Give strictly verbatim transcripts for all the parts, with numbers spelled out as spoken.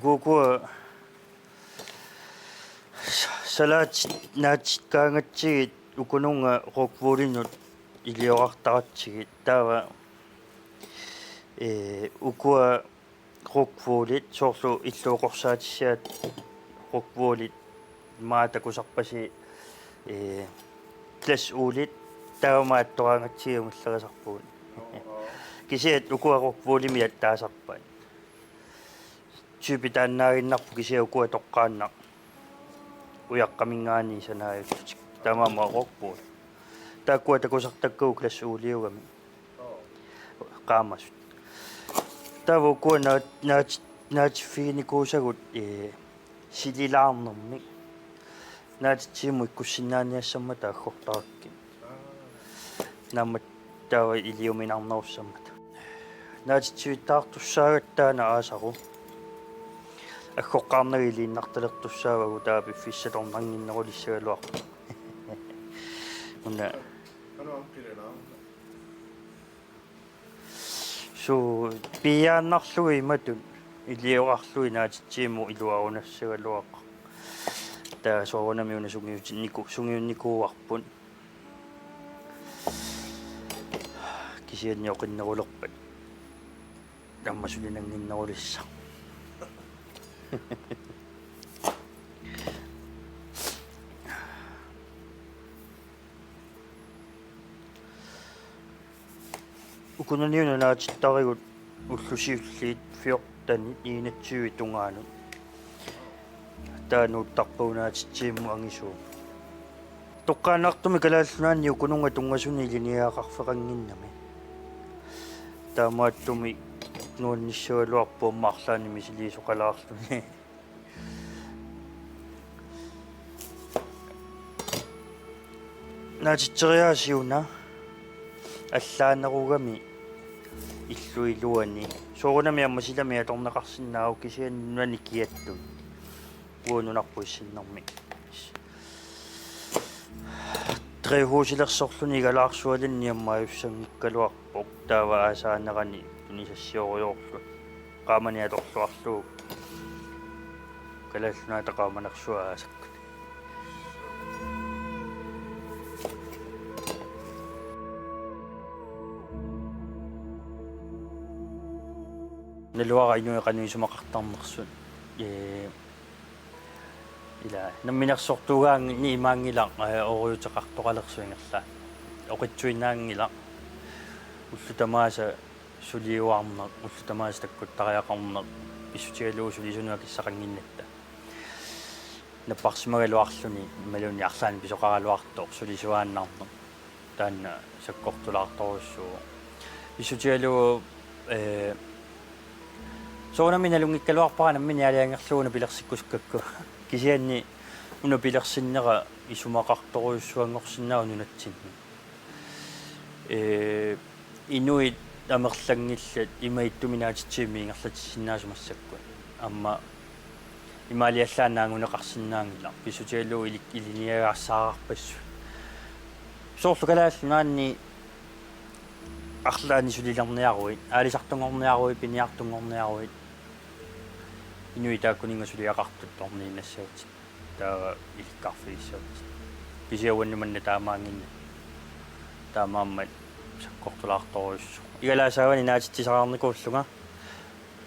Ukua salaatit naatsikkaangatsigit ukununnga rockwoollinut iliorartaratsigit taava, ee, ukua rockwoollit soorlu illuoqorsaatissiat rockwoollit maani takusarpasi, ee, glasuulit taamaattoraangatsigit umillarisarpugut. Kisianni ukua rockwoollimik attaasarpaat. Typit taannaaginnarput kisianni ukua toqqaannaq ujaqqaminngaanniit sanaajullutik. Taamaammat rockwool. Taakkua takusartakkagut glasuuliugami. Qaamasut. Taava ukua naat-, naat-, naatsiffiginikuusagut, ee, sililaarnermik. Naatitsivimmut ikkussinnaaniassammata aggortarakkit. Naammat taava iliuminarnerussammata. Naatitsivittaartussaagatta taanna aasaru. Aggoqqaarnagit iliinnartalertussaavagut taava piffissaq atornannginnerulissagaluarpoq. Una. Suu, piiaannarlugit imatut iliorarlugit naatitsivimmut iluarunassagaluaqaaq. Taava soorunami una sungiutinniku-, sungiunnikuuarput. Kisianni oqinnerulerpat aamma sulinannginnerulissaq. Ukunani una naatittarigut ullut siulliit fjortenit enogtyve tungaanut. Taava nuuttarpagut naatitsivimmut angisuumik. Toqqaannartumik Kalaallit Nunaanni ukununnga tunngasunik ilinniagaqarfeqannginnami. Taamaattumik nuannissagaluarpoq aamma arlaannik misiliisoqalaarluni. Naatitseriaasiuna allaanerugami illup iluani. Soorunami aamma silami atorneqarsinnaavoq kisianni nunani kiattuni. Uagut nunarput issinnermi. Drivhusilersorluni igalaarsualinni aamma ajussanngikkaluarpoq taava aasaanerani tunisassiorujussuarluni. Qaamani atorluarlugu. Kalaallit Nunaata qaamanersuaq aasakkut. Naluara inuit qanoq isumaqartarnersut. Ee, ila, namminersortuugaanni imaanngilaq, ee, ooriuteqartoqalersoq ingerlaannaq. Oqitsuinnaanngilaq. Ullut tamaasa suliuarneq, ullut tamaasa takkuttariaqarneq, pissutigalugu sulisunut akissaqannginnatta. Napparsimagaluarluni imaluunniit arlaannik pisoqaraluartoq sulisuaannarneq. Taanna sakkortulaartorujussuuvoq. Pissutigalugu, ee, soorunami nalunngikkaluarpara nammineq aalajangerlugu una pilersikkusukkakku. Kisianni una pilersinnera isumaqartorujussuanngorsinnaavoq nunatsinni. Ee, inuit amerlanngillat ima ittumik naatitsivimmik ingerlatissinnaasut massakkut. Aamma imaaliallaannaq anguneqarsinnaanngilaq. Pissutigalugu ilik-, ilinniagassaqarpassuit. Soorlu Kalaallit Nunaanni arlaannik sulilerniaruit, aalisartunngorniaruit, piniartunngorniaruit. Inuit taakkuninnga suliaqartut orniinnassavatit. Taava ilikkarfigissavatit. Kisianni uannut manna taamaannginnami. Taamaammat sakkortulaartorujussuuvoq. Igalaap saavani naatitsisaqarnikuullunga.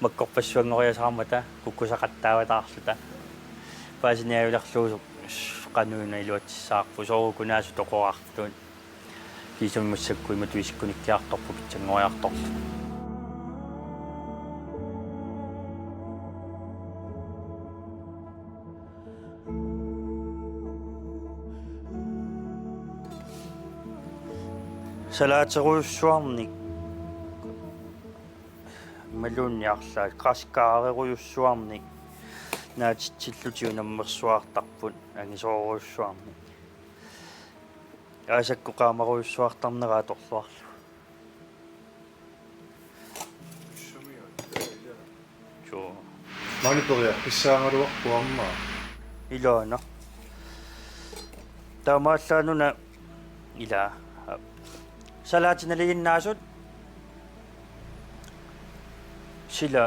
Makkorpassuanngoriasaarmata kukkusaqattaavataarluta. Paasiniaajulerlugu qanoq una iluatsissavarput, soorlu kunaasut toqorartut. Kiisami massakkut imatut isikkunikkiartorput pitsanngoriartorlugu. Salaaterujussuarnik imaluunniit arlaat græskarerujussuarnik naatitsillutik unammersuartarput angisoorujussuarnik. Aasakkut qaamarujussuartarnera atorluarlugu. Suu. Maani periarfissaagaluarpoq aamma. Ilaana. Taamaallaat una ila. Salaatit nalinginnaasut sila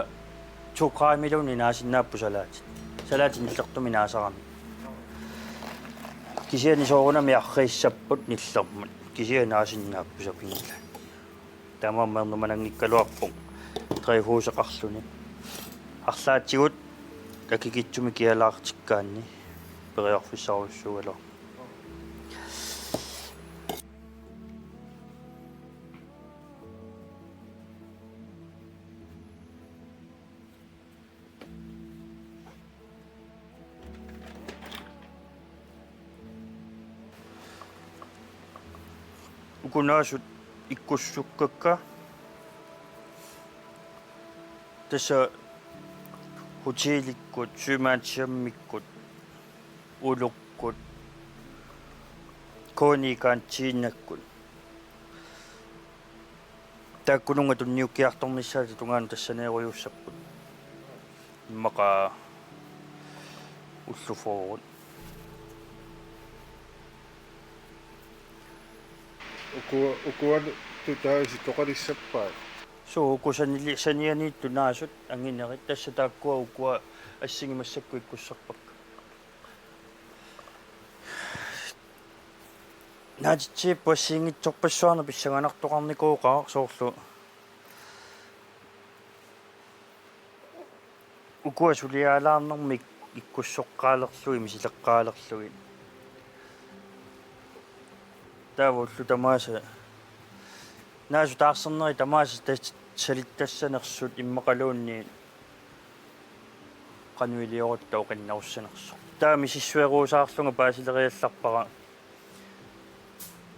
To grammiluunniit naasinnaapput salaatit. Salaatit nillertumik naasarami. Kisianni soorunami arriissapput nillermut. Kisianni naasinnaapput sapinngilaat. Taamaammat ernumananngikkaluarpoq drivhuseqarluni. Arlaatigut akikitsumik kialaartikkaanni periarfissarujussuugaluarpoq. Uku naasut ikkussukkakka tassa hotelikkut, sømandshjemmikkut, ulukkut, K N I-kantinakkut. Taakkununnga tunniukkiartornissaata tungaanut tassaneerujuussapput. Immaqa ullut fyrre. Uku-, ukuanut taasitoqalissappaat. Suu, uku sanili-, sanianiittut naasut anginerit, tassa taakkua ukua assigiinngitsut ikkussarpakka. Naatitsivipput assigiinngitsorpassuarnik pissanganartoqarnikuuvoq soorlu. Ukua suliaalaarnermik ikkussoqqaalerlugit, misileqqaalerlugit. Taava ullut tamaasa naasut taarsernerit tamaasa tas-, salittassanersut immaqaluunniit qanoq iliorutta oqinnerussanersoq. Taava misissueruusaarlunga paasileriallarpara.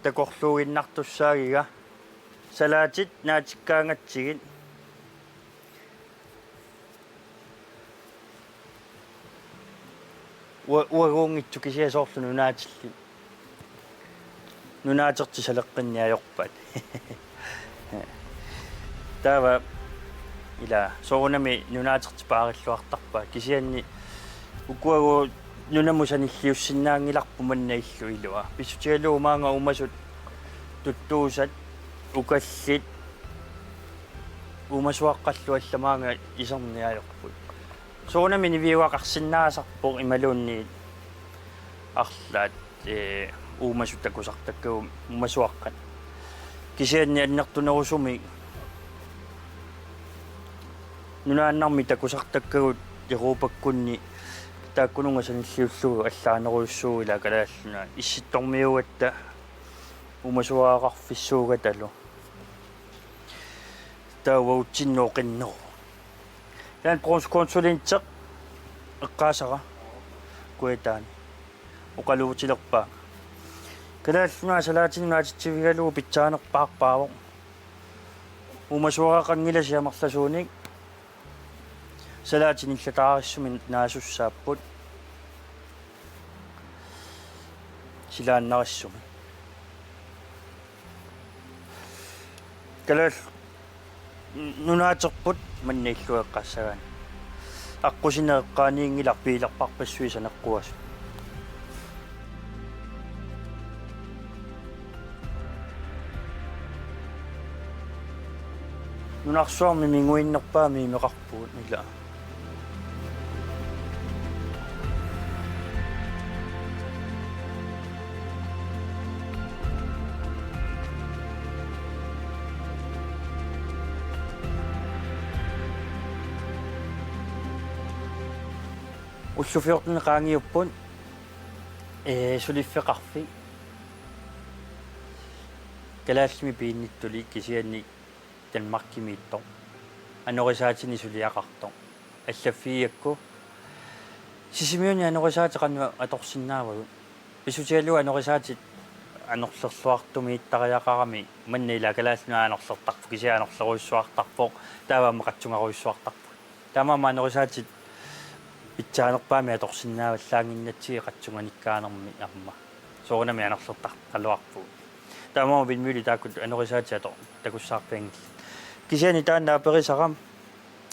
Takorluuinnartussaagiga. Salaatit naatikkaangatsigit. Ua-, uaguunngitsut kisianni soorlu nunaatillit. Nunaatertik saleqqinneq ajorpaat. Taava ila soorunami nunaatertik paarilluartarpaat. Kisianni ukuagut nunamut sanilliussinnaanngilarput manna illup ilua. Pissutigalugu maanga uumasut tuttuusat, ukallit, uumasuaqqallu allat maanga iserneq ajorput. Soorunami niviugaqarsinnaasarpoq imaluunniit arlaat, ee, uumasut takusartakkagut uumasuaqqat. Kisianni annertunerusumik nunaannarmi takusartakkagut Europakkunni taakkununnga sanilliullugu allaanerujussuuvoq ila Kalaallit Nunaat issittormiuugatta uumasuagaqarfissuugatalu. Taava uagutsinnut oqinneruvoq. Taanna brugskonsulenteq eqqaasara Kujataani oqaluutilerpaanga. Kalaallit Nunaat salaatinik naatitsivigalugu pitsaanerpaarpaavoq. Uumasuagaqanngilasi amerlasuunik. Salaatit nillataarissumik naasussaapput. Silaannarissumik. Kalaallit Nunaaterput manna illup eqqassagaanni. Aqqusineq eqqaaniinngilaq biilerparpassuit saneqquasut. Nunarsuarmi minguinnerpaamik imeqarpugut ila. Ullut fjorten qaangiupput, ee, suliffeqarfik. Kalaallimmi piinnittuli kisianni Danmarkimiittoq. Anorisaatinik suliaqartoq. Allaffigigakku. Sisimiuni anorisaatit qanoq atorsinnaavagut. Pissutigalugu anorisaatit anorlerluartumiittariaqarami manna ila Kalaallit Nunaat anorlertarpoq, kisianni anorlerujussuartarpoq, taava aamma qatsungarujussuartarpoq. Taamaammat anorisaatit pitsaanerpaamik atorsinnaavallaannginnatsigit qatsunganikkaanermi aamma. Soorunami anorlertartaraluarpugut. Taamaammat vindmøller taakku anorisaatit ator-, takussaarpianngillat. Kisianni taanna aperisara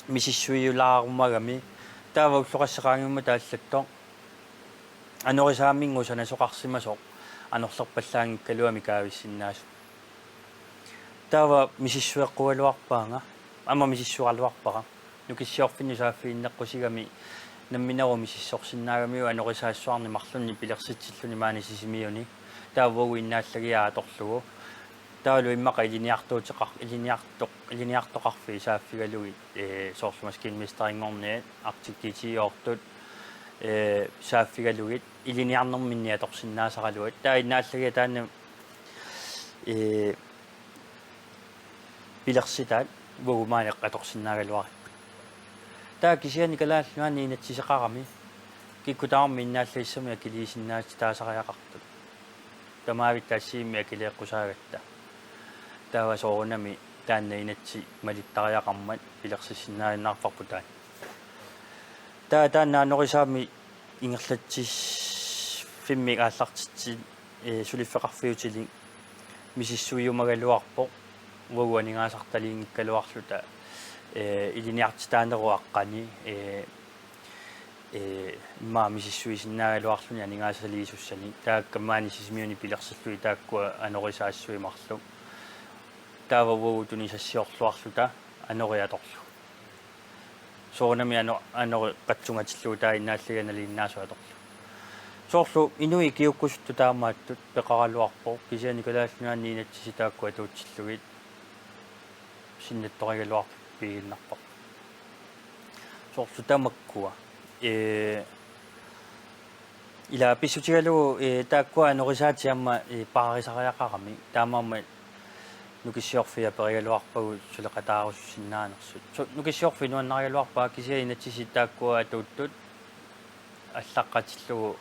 misissuiulaarumagami taava ulloqassaq qaangiummata allattoq. Anorisaaminnguaq sanasoqarsimasoq anorlerpallaanngikkaluamik kaavissinnaasut. Taava misissueqqugaluarpaanga, aamma misissueraluarpara. Nukissiorfinnut saaffiginneqqusigami nammineq misissorsinnaagamiuk anorisaassuarnik marlunnik pilersitsilluni maani Sisimiuni. Taava uagut innaallagiaq atorlugu. Taavalu immaqa ilinniartuuteqar-, ilinniartoq-, ilinniartoqarfiit saaffigalugit, ee, soorlu maskinmesterinngorniat, Arctic GT-oortut, ee, saaffigalugit, ilinniarnerminni atorsinnaasaraluat. Taava innaallagiaq taanna, ee, pilersitaat uagut maani atorsinnaagaluaripput. Taava kisianni Kalaallit Nunaanni inatsiseqarami kikkut tamarmik innaallagissamik akiliisinnaatitaasariaqartut. Tamavitta assigiimmik akileeqqusaagatta. Taava soorunami taanna inatsit malittariaqarmat pilersissinnaaginnarparput taanna. Taava taanna anorisaamik ingerlatsiffimmik aallartitsi-, ee, suliffeqarfiutilik misissuiumagaluarpoq uagut aningaasartaliinngikkaluarluta, ee, ilinniartitaanerup aqqani, ee, ee, immaqa misissuisinnaagaluarluni aningaasaliisussanik. Taakku maani Sisimiuni pilersillugit taakkua anorisaassuit marluk. Taava uagut tunisassiorluarluta anori atorlugu. Soorunami ano-, anori qatsungatillugu taava innaallagiaq nalinginnaasut atorlugu. Soorlu inuit ikiuukkusuttut taamaattut peqaraluarpoq, kisianni Kalaallit Nunaanni inatsisit taakku atuutsillugit sinnattorigaluarput piiginnarparput. Soorlu tamakkua. Ee, ila pissutigalugu, ee, taakkua anorisaatit aamma, ee, paarisariaqarami. Taamaammat Nukissiorfiit aperigaluarpagut suleqataarusussinnaanersut. Su-, Nukissiorfiit nuannarigaluarpaat kisianni inatsisit taakkua atuuttut allaqqatillugu,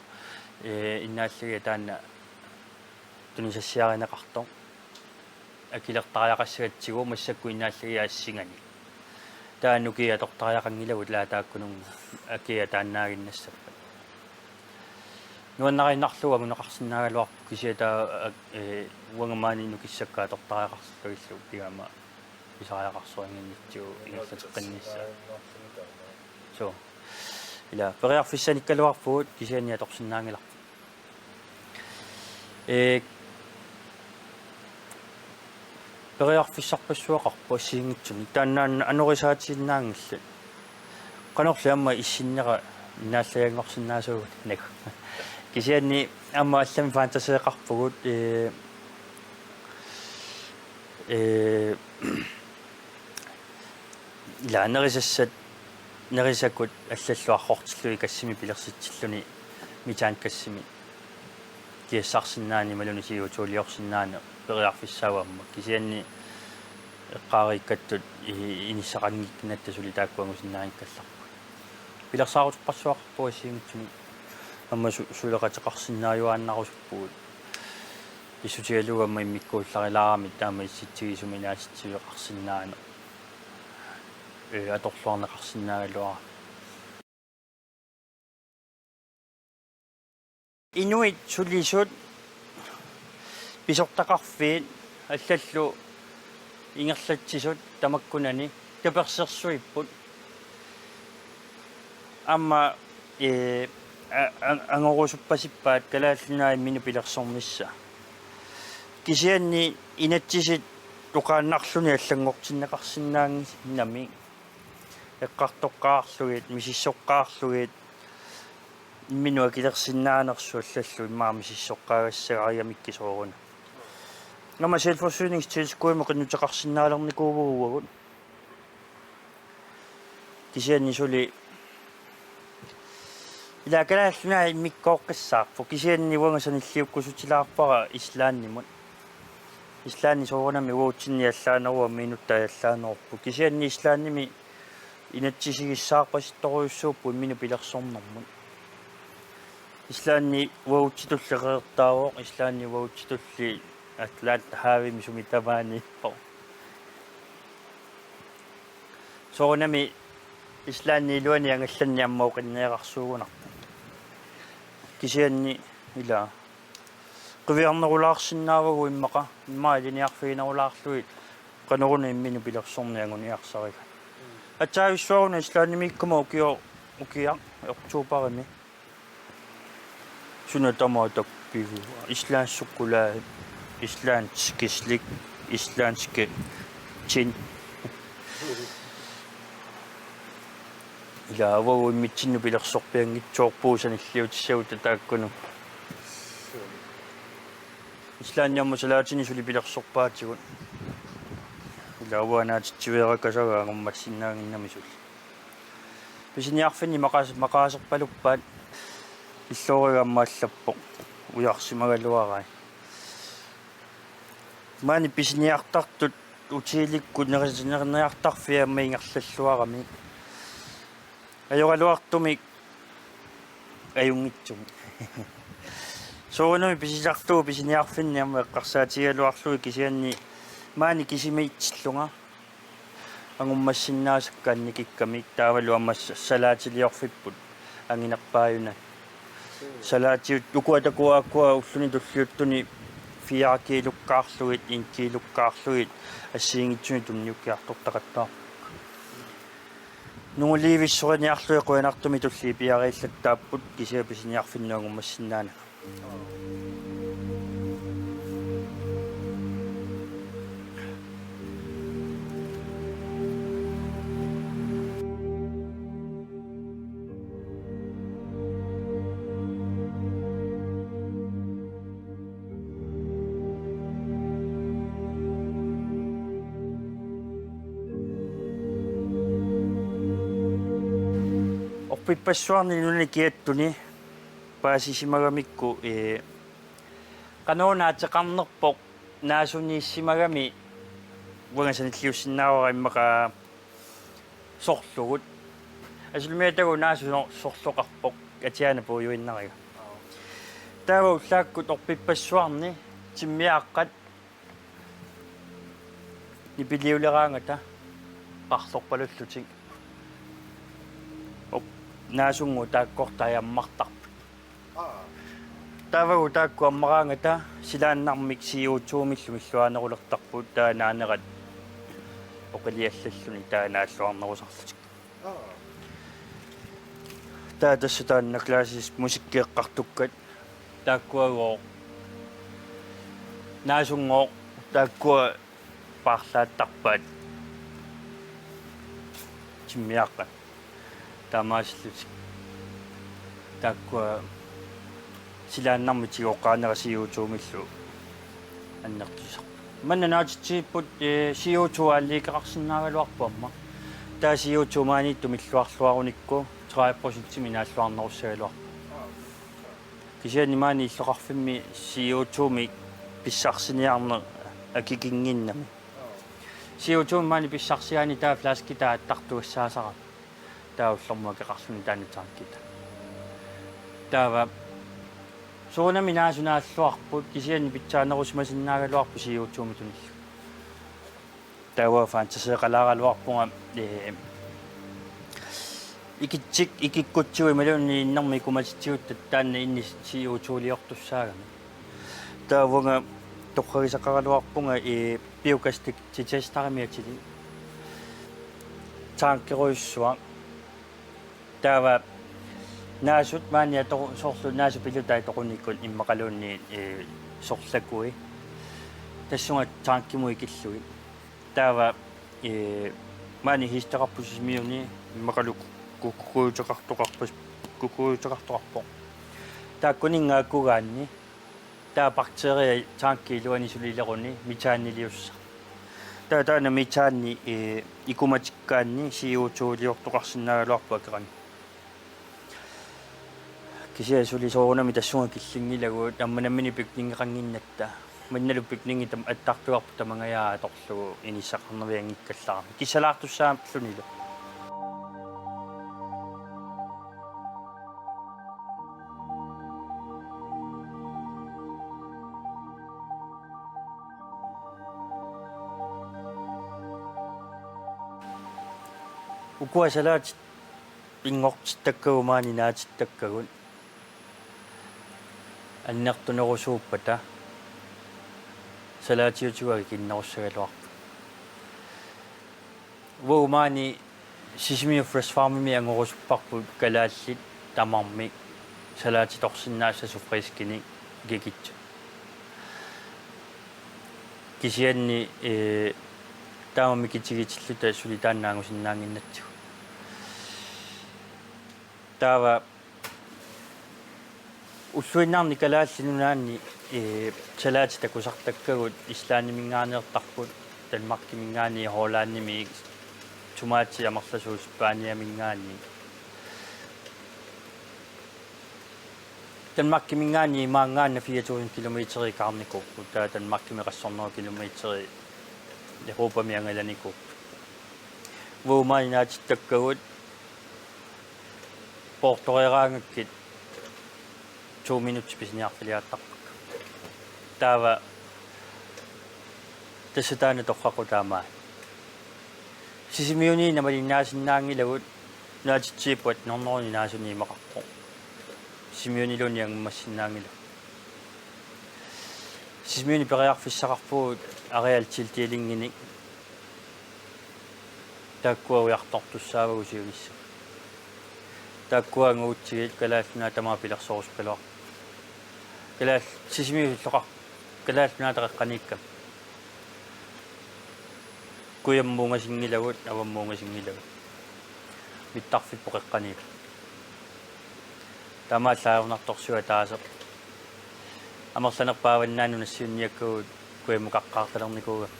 ee, innaallagiaq taanna tunisassiarineqartoq. Akilertariaqassagatsigu massakkut innaallagiaq assinganik. Taava nukiit atortariaqanngilagut ilaa taakkununnga akiat taannaaginnassappat. Nuannariinnarlugu anguneqarsinnaagaluarpoq kisianni taava, ee, uanga maani nukissakka atortariaqarlugillu pigama pisariaqarsoringinnitsigu ingerlateqqinnissaa. Suu. Ila periarfissanikkaluarpugut kisianni atorsinnaanngilarput. Ee, periarfissarpassuaqarpoq assigiinngitsunik. Taanna anorisaatiinnaanngillat. Qanorli aamma issinnera innaallagianngorsinnaasugut naku. Kisianni aamma allamik fantaseeqarpugut, ee, ee, ila nerisassat, nerisakut allallu arrortillugit gassimik pilersitsilluni, metangassimik kiassarsinnaaneq imaluunniit C O two-liorsinnaaneq periarfissaavoq aamma. Kisianni eqqaariikkattut i-, inissaqanngikkatta suli taakku angusinnaanngikkallarput. Pilersaaruteqarsuaqarpoq assigiinngitsunik aamma su-, suleqateqarsinnaajuaannarusuppugut. Pissutigalugu aamma immikkuullarilaarami taama issitsigisumik inaasitsiveqarsinnaaneq, ee, atorluarneqarsinnaagaluarami. Inuit sulisut pisortaqarfiit allallu ingerlatsisut tamakkunani tapersersuipput. Aamma, ee, a-, a-, angorusuppasippaat Kalaallit Nunaat imminut pilersornissaa. Kisianni inatsisit oqaannarluni allanngortinneqarsinnaannginnami eqqartoqqaarlugit, misissoqqaarlugit, imminut akilersinnaanersut allallu immaqa misissoqqaagassagaarigamikkit soorunami. Aamma selvforsyningstilskuddimut qinnuteqarsinnaalernikuuvugut uagut. Kisianni suli ila Kalaallit Nunaat immikkooqqissaarpoq. Kisianni uanga sanilliukkusutilaarpara Islandimut. Islandi soorunami uatsinnut allaaneruvoq, imminut allaaneruppoq. Kisianni Islandimi inatsisigissaarpasittorujussuupput imminut pilersornermut. Islandi uagutsitulli qeqertaavoq, Islandi uagutsitulli Atlanterhavimi sumi tamaaniippoq. Soorunami Islandi iluani angallanneq aamma oqinneqarsuugunarpoq. Kisianni ila qiviarnerulaarsinnaavagut immaqa, immaqa ilinniarfiginerulaarlugit qanoruna imminut pilersorneq anguniarsarigaat. Atsaavissuaruna Islandimiikkama ukio-, ukiaq oktoberimi. Suna tamaat tappikuuara? Islandsk chokolade, islandsk slik, islandsk tin. Ila uagut immitsinnut pilersorpianngitsoorpugut sanilliutissagutta taakkununnga. Islandimi aamma salaatini suli pilersorpaatigut. Ila uanga naatitsiveerakassaanga angummassinnaannginnami suli. Pisiniarfinni maqas-, maqaaserpaluppaat illooriga aamma allappoq. Ujarsimagaluarai. Maani pisiniartartut hotellikkut neris-, neriniartarfiit aamma ingerlalluarami. Ajoraluartumik ajunngitsumik. Soorunami pisisartugut pisiniarfinni aamma eqqarsaatigigaluarlugit kisianni maani kisimiitsillunga. Angummassinnaasakka annikikkamik taavalu aamma s-, salaatiliorfipput anginerpaajuna. Salaatiut ukua takuakkua ulluni tulliuttuni fire kiilukkaarlugit, en kiilukkaarlugit assigiinngitsunik tunniukkiartortaqattaarput. Nunguliivissoriniarlugit qujanartumik tulliit piariillattaapput kisianni pisiniarfinnut angummassinnaananga. Orpippassuarni nunani kiattuni paasisimagamikku, ee, qanoruna ateqarnerpoq naasuniissimagami uanga sanilliussinnaavara immaqa sorlugut. Asulumiatagut naasu sor-, sorloqarpoq atiaana puiuinnariga. Taava ullaakkut orpippassuarni timmiaaqqat nipiliuleraangata qarlorpalullutik. Op-, naasunngooq taakkortai ammartarput. Taavagu taakku ammaraangata silaannarmik C O two-millu milluaanerulertarput taava naanerat oqiliallalluni taava naalluarnerusarlutik. Taava tassa taanna klassisk musikki eqqartukkat taakkuagooq naasunngooq taakkua paarlaattarpaat timmiaaqqat taamaasillutik. Taakkua silaannarmik tigoqqaanera C O two-millu annertusarput. Manna naatitsivipput, ee, C O two aalliikkeqarsinnaagaluarpoq aamma. Taava C O two maaniittumik illuarluarunikku tredive procentimik naalluarnerussagaluarpoq. Kisianni maani illoqarfimmi C O two-mik pissarsiniarneq akikinnginnami. C O two maani pissarsiaani taava flaskit taava attartugassaasarami. Taava ullormut akeqarluni taanna tankita. Taava soorunami naasut naalluarput kisianni pitsaanerusimasinnaagaluarpoq C O two-mik tunillugu. Taava fantaseeqalaaraluarpunga, ee, ikitsik ikikkutsigu imaluunniit innermik ikumatitsigutta taanna inni C O two-liortussaagami. Taava uanga torragisaqaraluarpunga, ee, biogas-, ti-, testerimik atilik. Tankerujussuaq. Taava naasut maani atoru-, soorlu naasut pilutai atorunikut immaqaluunniit, ee, sorlakui. Tassunga tankimut ikillugit. Taava, ee, maani hiisteqarput Sisimiuni immaqalu ku-, ku-, kukuuteqartoqarpas-, kukuuteqartoqarpoq. Taakkuninnga akugaanni taava bakteria tanki iluani sulileruni metaniliussaq. Taava taanna metani, ee, ikumatikkaanni C O two-liortoqarsinnaagaluarpoq akeqanngilaq. Kisianni suli soorunami tassunga killinngilagut aamma nammineq bygningeqannginnatta. Mannalu bygningi tam-, attartugarput tamangajaat atorlugu inissaqarnavianngikkallarami. Kissalaartussaallunilu. Ukua salaatit pinngortittakkagut maani naatittakkagut annertunerusuuppata salaatiutigut akikinnerussagaluarput. Uagut maani Sisimiut Fresh Farmimi angorusupparput kalaallit tamarmik salaatitorsinnaassasut friskinik ikikitsut. Kisianni, ee, taama mikitigitilluta suli taanna angusinnaannginnatsigu. Taava ulluinnarni Kalaallit Nunaanni, ee, salaatit takusartakkagut Islandiminngaanneertarput, Danmarkiminngaanniit, Hollandimiit, tomaatit amerlasuut Spaniaminngaanniit. Danmarkiminngaanniit maanngaannaq fire tusind kilometer ikaarnikuupput, taava Danmarkimi qassit hundrede kilometer Europami angalanikuupput. Uagut maani naatittakkagut poortoreeraangakkit to minutsit pisiniarfiliaattarpakka. Taava tassa taanna torraqqut taamaat. Sisimiuniinni malinnaasinnaanngilagut, naatitsiipput atten hundrede naasunit imaqarpoq. Sisimiuniluunniit angummassinnaanngilagut. Sisimiuni periarfissaqarpugut arealtildelinginik. Taakkua ujartortussaavagut siunissaq. Taakkua angugutsigit Kalaallit Nunaat tamaat pilersorusukkaluarput. Kalaal-, Sisimiut illoqar-, Kalaallit Nunaata qeqqaniikkami. Kujammuungasinngilagut, avammuungasinngilagut. Mittarfipput qeqqaniippoq. Taamaallaat ajornartorsiut ataaseq. Amerlanerpaavannaannut nassiunniakkagut kujammukaqqaartalernikuugami.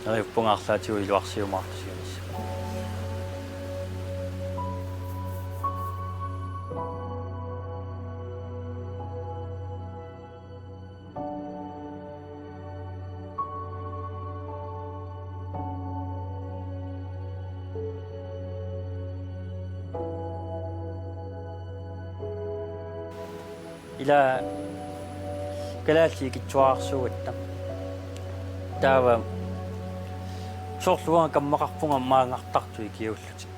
Neriuppunga arlaatigut iluarsiumaartusianissaq. Ila kalaallit ikittuararsuugatta. Taava soorlu uanga kammaqarpunga maanngartartut ikiuullutik.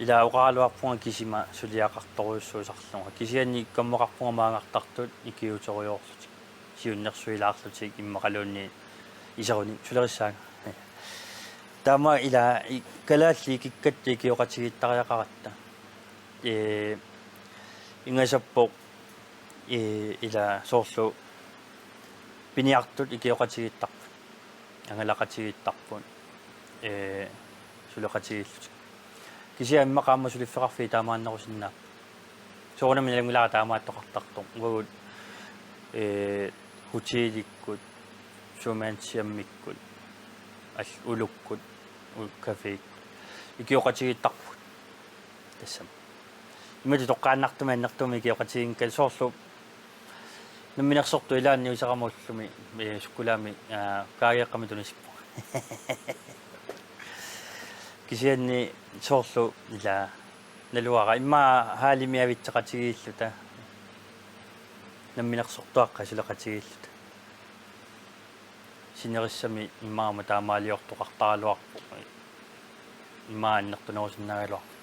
Ila oqaraluarpunga kisima suliaqartorujussuusarlunga. Kisianni kammaqarpunga maanngartartut ikiuuterujoorlutik. Siunnersuilaarlutik immaqaluunniit iserunik sulerissaanga. Taama ila i-, kalaallit ikikkatta ikioqatigiittariaqaratta. Ee, ingasappoq, ee, ila soorlu piniartut ikioqatigiittarput. Angalaqatigiittarput. Ee, suleqatigiillutik. Kisianni immaqa aamma suliffeqarfiit taamaannerusinnaapput. Soorunami nalunngilara taamaattoqartartoq. Uagut, ee, hotelikkut, sømandshjemmikkut, al-, ulukkut, u-, cafékkut. Ikioqatigiittarpugut. Tassami. Imatut toqqaannartumik annertuumik ikioqatigiinngikkaluarluta soorlu namminersortut ilaanni userama ullumi, ee, sukkulaami, aa, kaageeqqami tunisippunga. Kisianni soorlu ila naluara immaqa haalimi avitseqatigiilluta. Namminersortuaqqat suleqatigiilluta. Sinerissami immaqa aamma taamaaliortoqartaraluarpoq. Immaqa annertunerusinnaagaluarpoq.